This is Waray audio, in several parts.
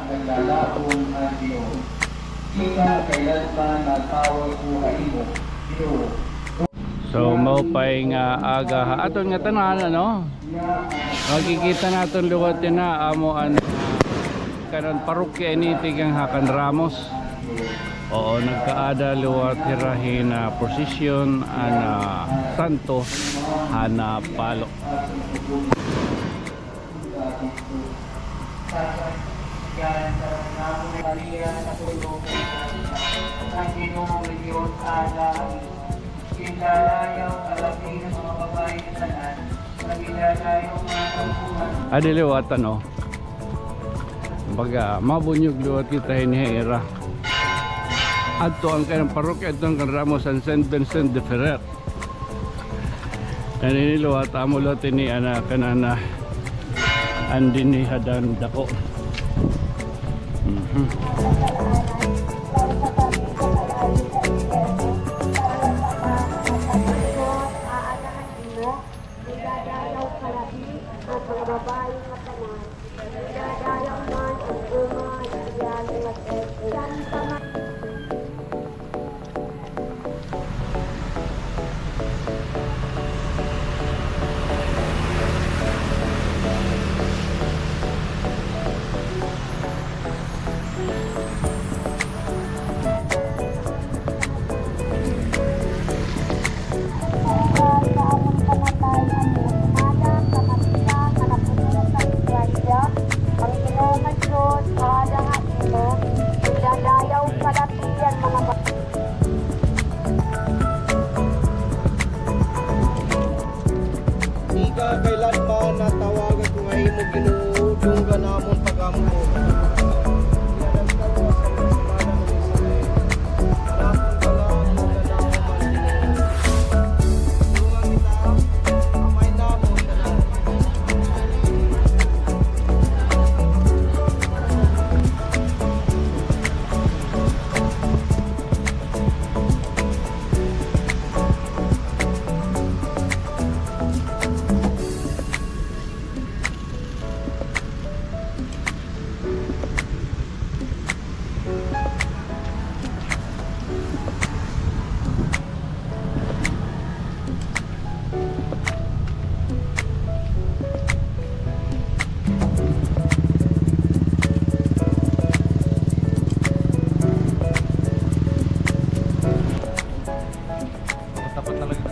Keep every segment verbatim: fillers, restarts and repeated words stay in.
Naglalabon an Ginoo. Kita kailanman natawag ko ha imo, Ginoo. So, maupay nga aga ha aton ngatanan, ano? Makikita naton liwat yana, amo an, ah, kanan parokya ini tikang ha kan Ramos. Oo, nagkaada liwat hira hin, ah, prosesyon an, ah, santo han, ah, palo. Adi liwat, ano? Baga, mabunyog liwat kita hini ha ira. Adto an kanan parokya, adto an kan Ramos, an Saint Vincent de Ferrer. An ini liwat, amo liwat ini, ana, kanana, an dinhi ha dako. Mhm. Ika kailanman natawagan ko nga imo, Ginoo, dunggan namon pag-ampo. Iya nagkaluwas sa mga sumala ng Israel. Hanapon ka namon, dunggan namon man, Ginoo. Tulungan kita, amay namon, Ginoo. Tapat na lagi.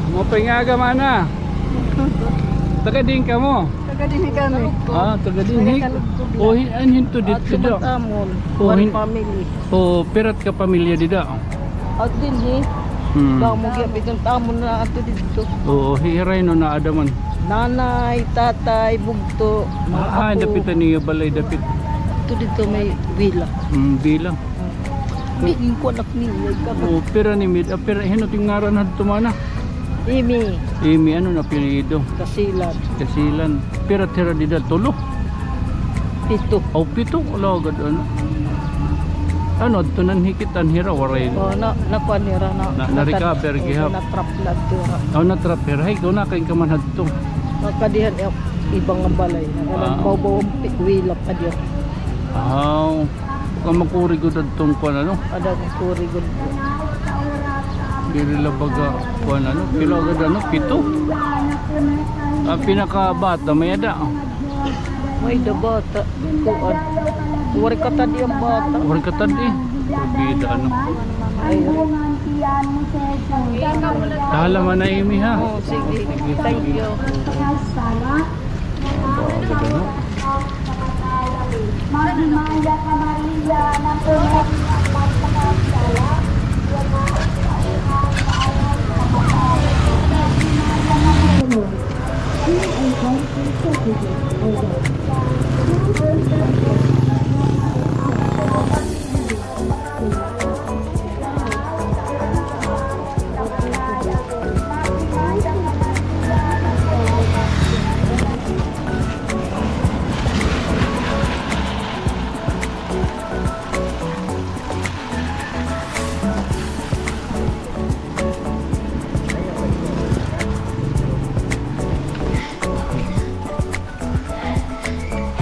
Maupay nga aga, mana. Taga diin kamo? Taga dinhi kami. Ah, taga dinhi. Taga Calugcubla. O, hin-, an hinto didto da. Amon. O, one hin-, family. O, pira it ka pamilya dida? At dinhi. Hmm. Kamo gihapit an amon na ato didto. Oo, hira hin-o an aada man? Nanay, tatay, bugto, mga apo. Ah, dapit an iyo balay, dapit. Ato didto may villa. Hmm, villa. Di, ko anak niya, ikaw. O, pira ini, ah, pira, hin-o it ngaran hadto, mana? Amy. Amy, ano an apelyido? Casilan. Casilan. Pira it hira dida, tulo? Pito. O, pito. Ala gad, ano. Ano, adto nanhikit an hira, waray. O, na, nakuan hira na. Na, na-recover gihap. O, na-trap la hira. O, na-trap hira. Hay, kuan na, kain ka man hadto. Nakadihan, eh, iba nga balay. Ah. Nagbabaw an pi-, wilak ka diyan. Aw. Baka makuri gud adton kuan, ano? Ada makuri gud. Diri la baga kuan, ano? Pila gud, ano? Pito? Ah, pinakabata, may-ada. May-ada bata. Kuan. Waray katadi an bata. Waray katadi. Porbida, ano? Ay, hala man na, Amy, ha? Oo, sige. Sige, sige. Thank you.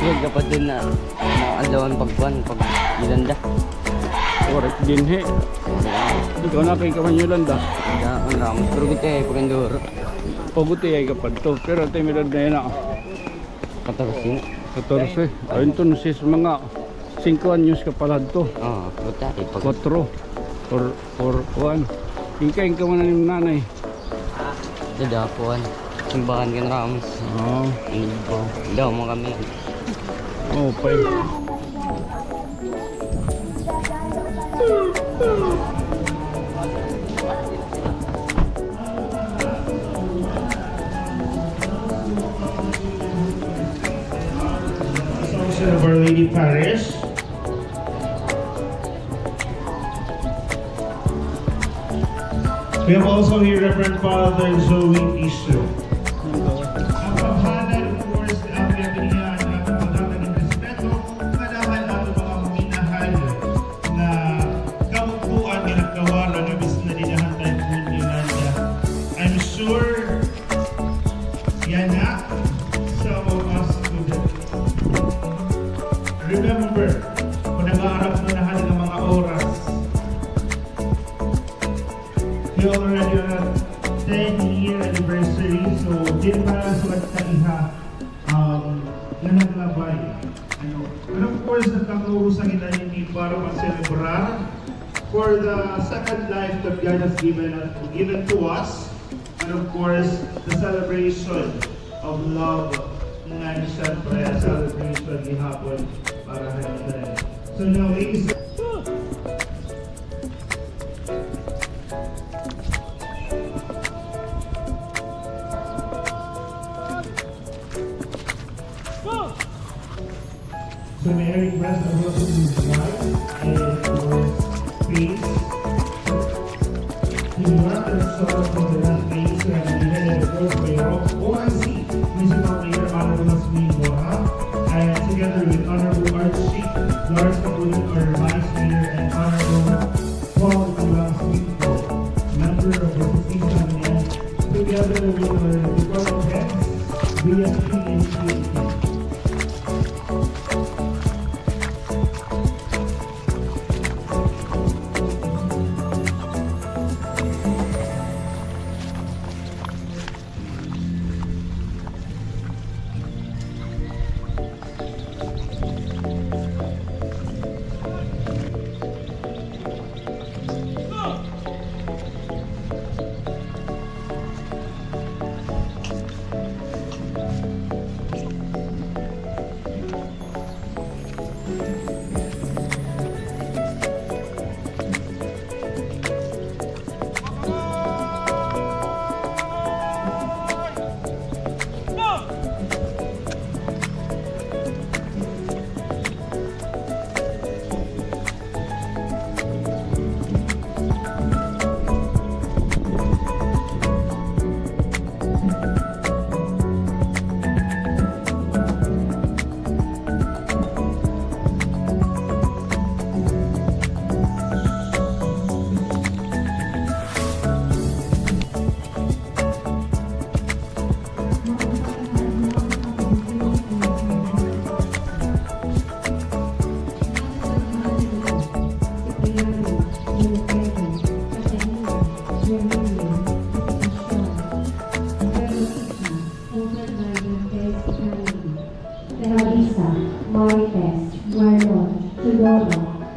Yun, kapatid na, na adlawan pagkuan, pag Yolanda. Oras dinhi. Ikaw na kay kaman Yolanda. Ya, ang ramos. Pero gutay, paganduro. O, gutay ay kapadto. Pero tay may edad na yan, ah. Katorse na. Katorse. Ay, entonces, mga singko anyos ka pala adto. Oo, gutay, pag- Kwatro. Or, or, kuan. Ingka, ingka man na ni nanay. Dida, kuan. Simbahan kan Ramos. Oo. Linggo. Daw mo kami. Oh, pay. Assumption of Our Lady Parish. We have also here Reverend Father Joey Tisio. Ang paghalad, of course, ang bienvenida, ang aton paghatag hin respeto, madahan aton mga minahal nga kabugtoan nga nagkawara nga bisan na dida han Typhoon Yolanda. I'm sure yana, some of us could remember kon nag-aaram na han nga mga oras. We already on a ten year anniversary, so diri para sa kaiha, um, nga naglabay. Ano, and of course, nagkangluros kita ini para mag-celebrar for the second life that God has given us, given to us. And of course, the celebration of love, nga siyempre, celebration gihapon para ha Israel. So now, ladies, so may I request everyone to please rise and please. Señora, pero solo por tener la experiencia de la vida de los O I C, Municipal Mayor Honorable Jasmine Borja, and together with Honorable Archie Lawrence Kapulit, our Vice Mayor, and Honorable Paul Ilang Singco, member of the Sixteenth Covenant, together with our department heads, V S P and P N P.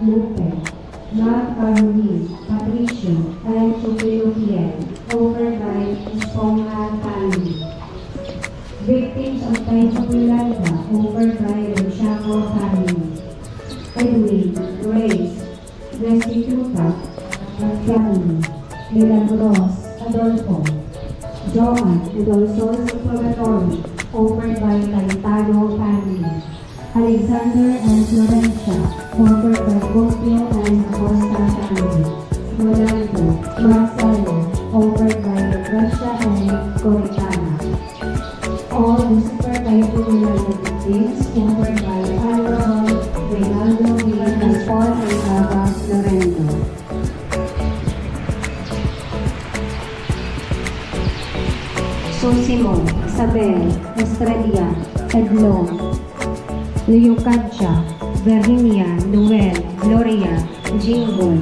Lupe, Mac Caroline, Patricio, and Chupino Pierre, offered by Esponja family. Victims of Typhoon Yolanda, offered by Luciaco family. Edwin, Grace, Restituta, family. Milagros, Adolfo, Joan, and also Simple Purgatory, offered by Cayetano family. Alexander and Florencia, offered by Confio and Acosta family. Rolando, Marcelo, offered by Lucrecia and Coritana. All Lucifer Typhoon Yolanda victims, offered by Honorable Reynaldo Villalobos and Ava Lorendo. Susimo, Isabel, Estrella, Edlon, Leocadia, Virginia, Noel, Gloria, Jingle,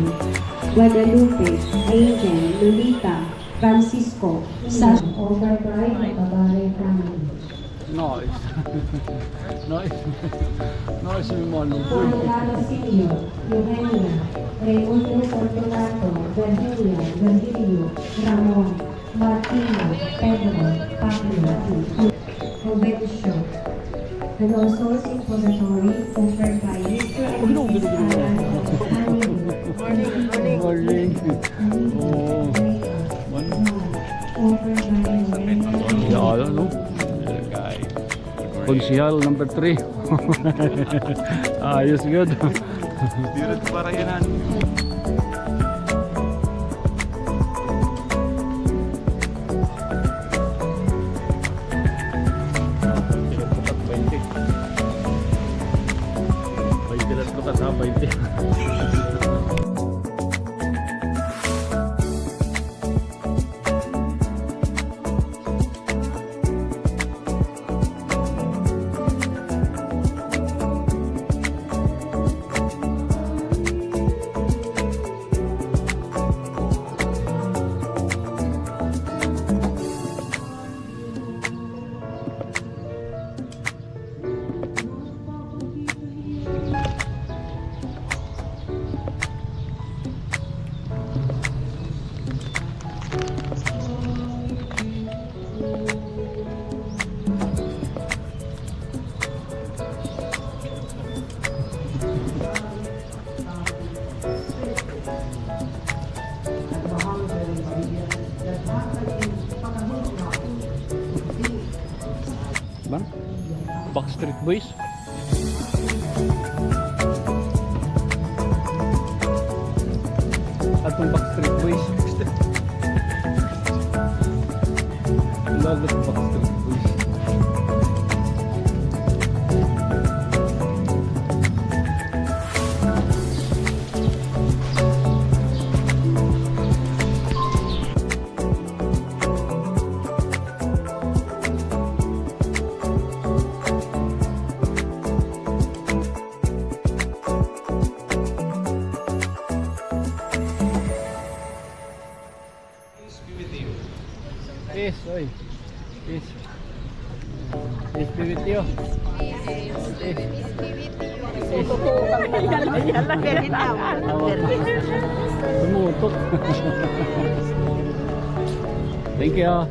Guadalupe, Angel, Lolita, Francisco, Sas-, offered by Macabaray family. Nice. Nice. Nice, mi mano. Juan Carlos Senior, Eugenia, Raimundo Fortunato, Virginia, Virgilio, Ramon, Martina, Pedro, Pablo, Jovencio, and also Symposiatory offered by Mister and Missus Alan Anilio. Morning, morning. Morning. Oh. Morning. Offered by Lorena. Yan, ano? Guys. Konsehal number three. Ayos gud. Spirit para yan, ah. Baynte lang po ka sa baynte. Bang? Backstreet Boys? Atong Backstreet Boys. Lagot Backstreet Boys. Peace, oy. Peace. Peace be with you. Peace. Tumutok. Thank you.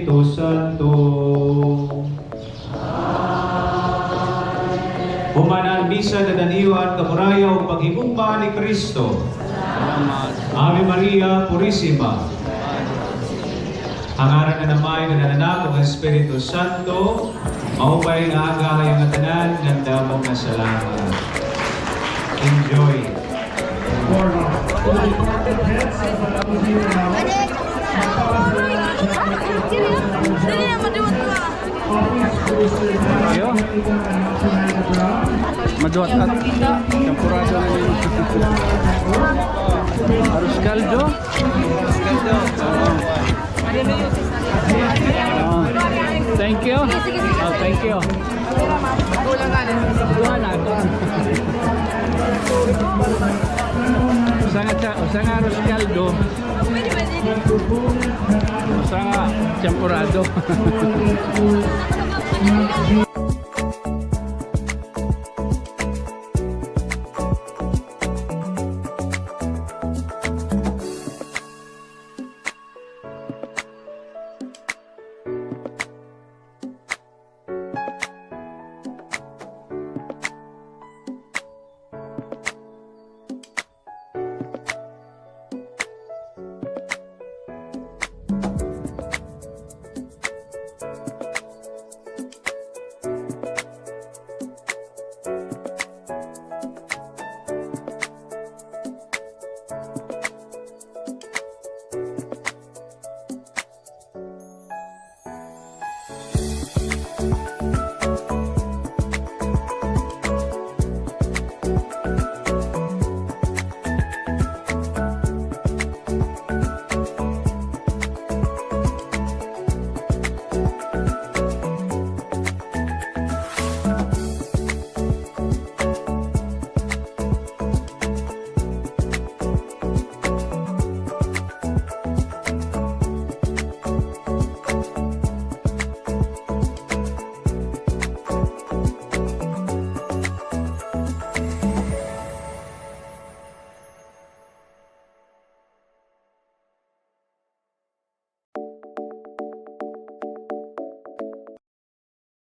Santo. Human an misa, dad-an niyo an kamurayaw ug paghigugma ni Cristo. Ave Maria Purisima. Ha ngaran han Amay, ngan han Anak, ug han Espiritu Santo. Maupay nga aga ha iyo ngatanan, ngan damo nga salamat. Enjoy. Iyo. Maduhat at champurado na niyo. Arroz caldo. Arroz caldo. Oo. Ah, thank you. Oh, thank you. Usa nga cha-, usa nga arroz caldo. Usa nga champurado.